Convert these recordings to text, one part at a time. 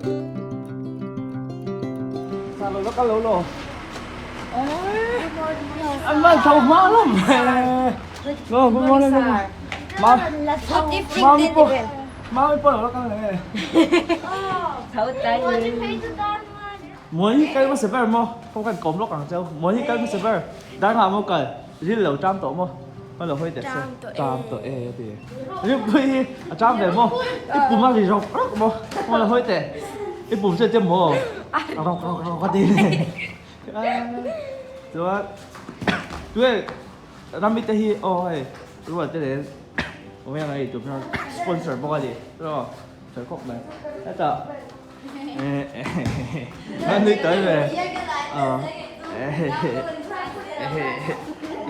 Sa lo lo kal lo lo. An man tho hma lawm. No, good morning. Ma, mami po. Mami po lo kal le. Tho tai. Muan hi kal hmasa ber maw? Kawng kan kawm lawk ang cheu. Muan hi kal hmasa ber. Dar nghah maw kal? Ril lo ṭam tawh maw? Hma lo hawi teh se. Ṭam tawh e a ti. Rilpui hi a ṭam ve maw? I pum a ri rawk rawk maw? Hma lo hawi teh. I pum chu a ti maw? A rawk rawk rawk a ti. Chuan tuai Rami te hi aw hei Rual te nen awm hian a eitur sponsor bawk a ni. Fel khawp mai. Hetah. An nui tawi ve.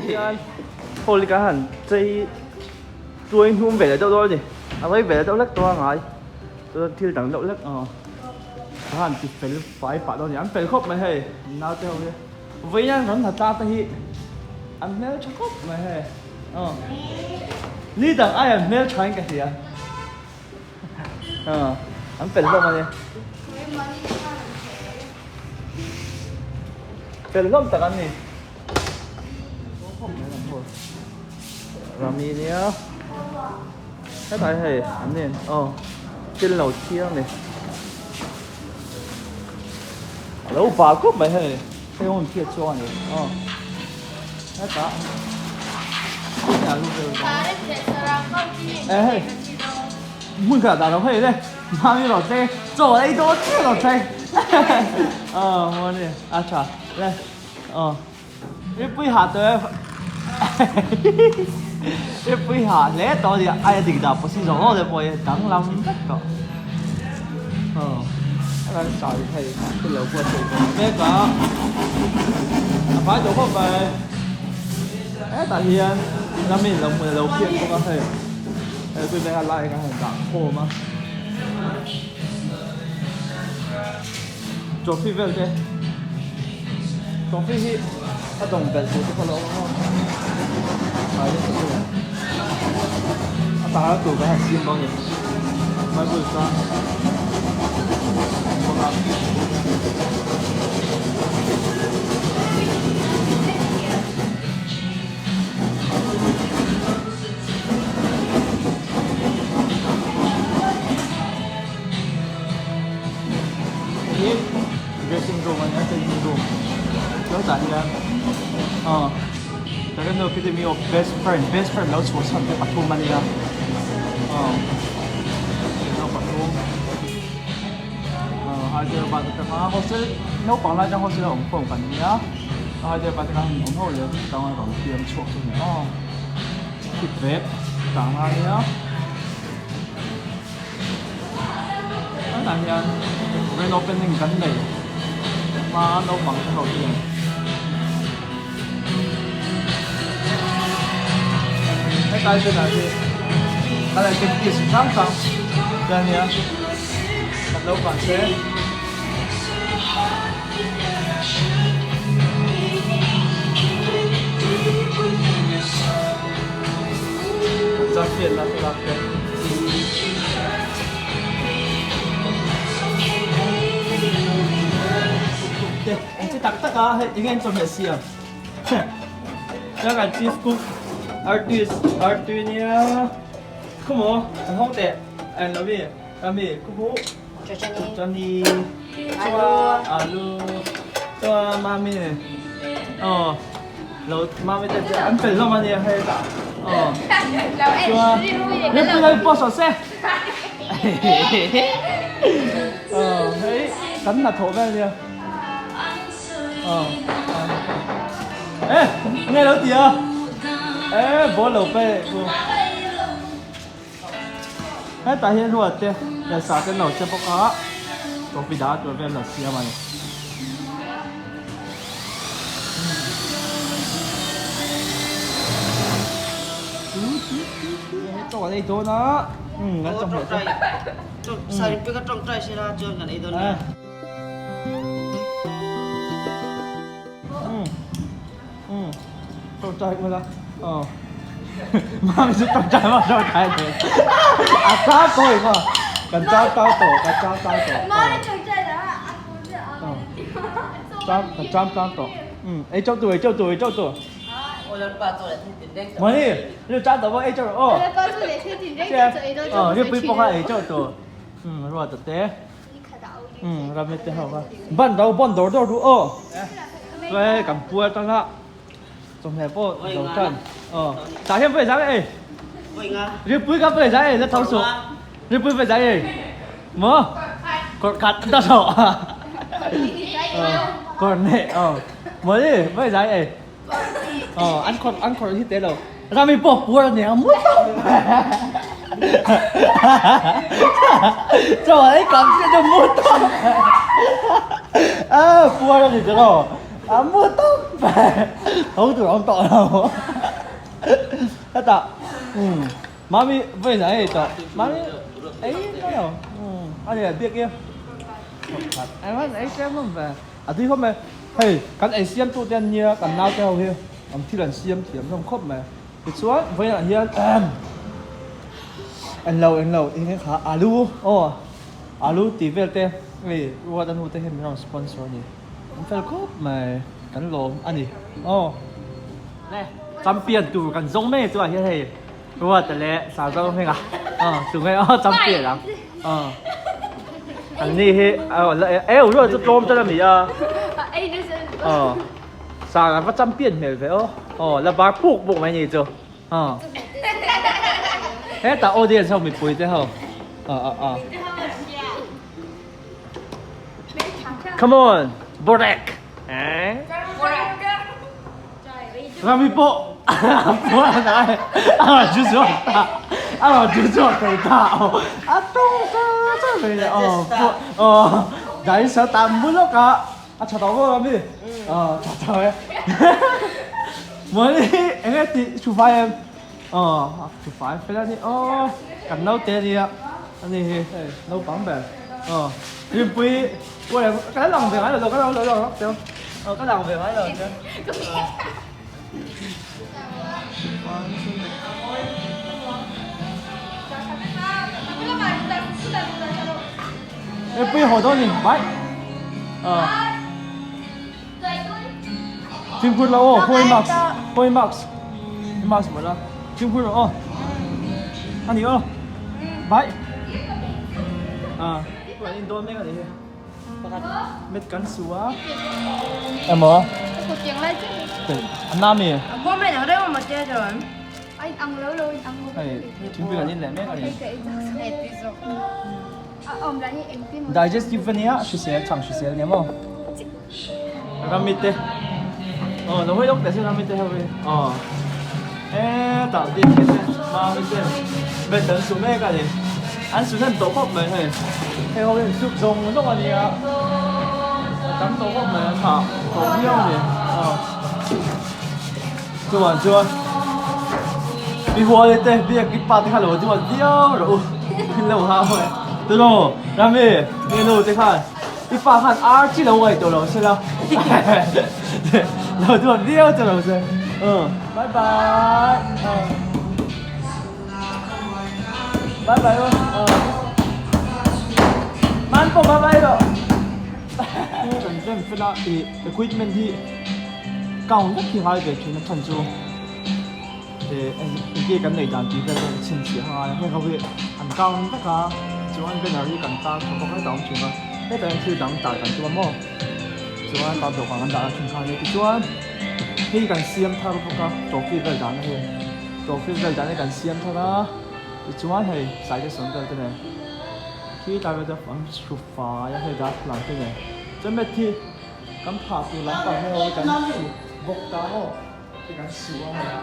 Hian hall hi kan han chei tuai hnum ve leh deuh dawn a ni. A rei ve leh deuh hlek tawh a ngai. Chuan thil dang deuh hlek aw a han ti fel fai pah dawn a ni. An fel khawp mai hei naute ho hi. Vawiin an rawn ha tlang te hi an hmeltha khawp mai hei aw. Ni dang ai an hmeltha in ka hria. An fel hlawm a ni. Fel hlawm tak an ni. Rami nia. Hetlai hei an ni aw thil lo thiang ni. A lo val khawp mai hei. Hei hun phiat chuang a ni aw. Hetah Ê hei hmun khat ah dah lo hei le mami rawh te chaw ei dawn chiah rawh te aw maw ni a tha le aw mipui hah tawh e mipui hah hle tawh a ni a dik dah pawh si zawng zawng te pawh hi danglam vek tawh aw a kan sawi hei thil lo buatsaih ve mek a a fai tawh khawp mai hetah hian ramin lo hmun a lo phiat bawk a hei hei tui veng a lai kha hei dah khawm a trophy vel te trophy hi a dawng belh tur te pawh a lo awm a a tara tur kan han siam bawk a ni bible chuan bawk a. Hei hi dressing room a nia changing room chuan tah hian aw Taekwondo Academy of best friend best friend lo chhuah chhan te pathum a nia aw pathum aw Hyderabad atanga hostel naupang lai atang hostel a awm khawm kan nia Hyderabad atanga an awm ho leh tang a rawn fiam chhuak chu a ni aw thip vek tang a nia. Tunah hian grand opening kan nei hma naupang te ho hian hetlai chenah hi kan activities chi hrang hrang te a nia kan naupang te Kan zam fianna thlalak te. Te, an che tak tak a, hei enge an chawhmeh siam. Chuan kan chief cook artist artui nia. Khumaw, an hawng teh. An lo mi, ka mi khubu. Chutney. Chuan alu. Chuan mami. Aw. Lo mami te chu an fel hlawm a nia hei. Aw. Chuan mipui lo post rawh se. Aw hei kan hnathawh vel nia. Aw. E nge lo ti a. E ball lo pe ku. Hetah hian ruat te leh sa te an lo che bawk a coffee dah tur vel an lo siam a ni. Chaw an ei dawn a kan chawhmeh te. Saripui ka tawngtai sela chuan kan ei dawn nia. Tawngtai ula aw. Mami chu tawngtai maw tawngtai ve. A sa kawi maw. Kan chang tang tawh, kan chang tang tawh. Kan chang tang tawh. Ei chauh tur, ei chauh tur, ei chauh tur. Mani, ni chang tawh pawh ei chauh rawh aw. Aw, ni pui pawh kha ei chauh tur. Ruat te. Rami te ho kha. Ban do, ban dawr dawr duh aw. Chuan kan puar tang a. Chawhmeh pawh zo tan. Aw. Tah hian pawh zang ei. Ripui ka pawh zang ei la tho suh. Ripui pawh zang ei. Maw? Kawr khat ta tho. Kawr nei. Aw. Maw ni pawh zang ei. Aw an khawr an khawr hi te lo. Rami pawh puar a nia mu tawp. Chaw ei kam chiah chu mu tawp. A puar a ni chu lo. A mu tawp tho tur a awm tawh lo hetah umm mami vawiin a ei tawh mami ei mai lo umm a nia biak i engmah ei tlem hlawm ve a tui khawp mai hei kan ei siam tu te an nia kan nau te ho hi an thil an siam thiam hlawm khawp mai tichuan vawiin ah hian englo englo eng kha alu aw alu tih vel te hei ruat a nu te hian min rawn sponsor a ni. An fel khawp mai, kan lawm a ni aw. Le champion tur kan zawng mai chuan hian hei Ruata leh Sazo hming a aw tunge aw champion ang aw an ni hi aw e Ruata chu tlawm tan a ni a aw Sanga va champion hmel ve aw aw la bar puk puk mai ni chu aw hetah audience ho mipui te ho aw aw aw. Come on, Borek. Eh? Rami pawh a ngai a ju zawk ta a ju zawk thei ta a tawng sa sa mai le aw aw dai sa ta mu lawk a a tha tawh maw Rami aw tha tawh e Mawni enge tih thu fai em aw thu fai fel a ni aw kan naute a nia ani hi hei naupang ber aw Rinpui uai ka la lang ve ngai lo ka lo lang lawk teu aw ka lang ve ngai lo che Rinpui haw dawn ni bye aw Fimkhur lo aw khawi mask khawi mask mask mawlh a fimkhur rawh aw a ni aw bye ah an in dawn mek a ni hi pakhat met kan su a emaw a na mi hei thingpui kan in leh mek a ni digestive ania hrisel chhang hrisel nia maw. Rami te aw lo hawi lawk teh se Rami te ho hi aw hetah bik hi te Mami te bed an su mek a ni an su hnem tawh khawp mai hei hei ho hian soup zawng zawng a nia a tam tawh khawp mai an hah tawh viau a ni aw chuan chuan mi hual te biak i pa te kha lo duat viau rawh u lo hau e tiraw Rami mi nu te khan. I pa khan ar chi lo ngaih tawh lo se la lo duat viau che lo se bye bye bye bye aw man pawh bye bye rawh kan rem fel a ih equipment hi count vek hi ngai ve thin a chhan chu Engke kan neih dan tih vel pawh ka chhinchhiah a ngai a, heng ho hi an count vek a, chuan banner hi kan tar tha bawk hetah a awm thin a, hetah hian thil dang tar kan tum a maw, chuan tar dawhkan kan dah a thin kha a nia tichuan hei kan siam thar bawk a trophy vel dahna hi trophy vel dahna hi kan siam thar a tichuan hei suggestion vel te nen khi tlai vel te an hru fai a hei darthlalang te nen chuan mat hi kan phah tur lampang hei ho hi kan hru bawk ta maw. Hei kan su a hei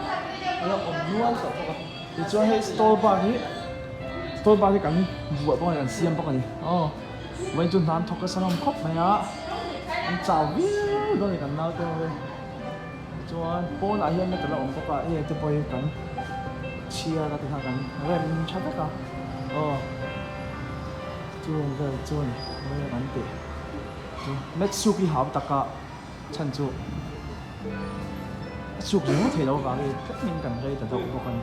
a lo awm nual tawh bawk a tichuan hei stall bar hi stall bar hi kan vuah bawk a ni kan siam bawk a ni aw vawiin chu hna an thawk nasa hlawm khawp mai a an chau viau dawn a ni kan naute ho hi tichuan pawnah hian metal a awm bawk a hei te pawh hi kan chhiar a tikhan kan rem tha vek a aw chung vel chu a ni vawiin a kan tih chu mat soup hi hau taka. Chhan chu a chuk ringawt thei lo avangin tlemin kan rei ta deuh bawk a ni.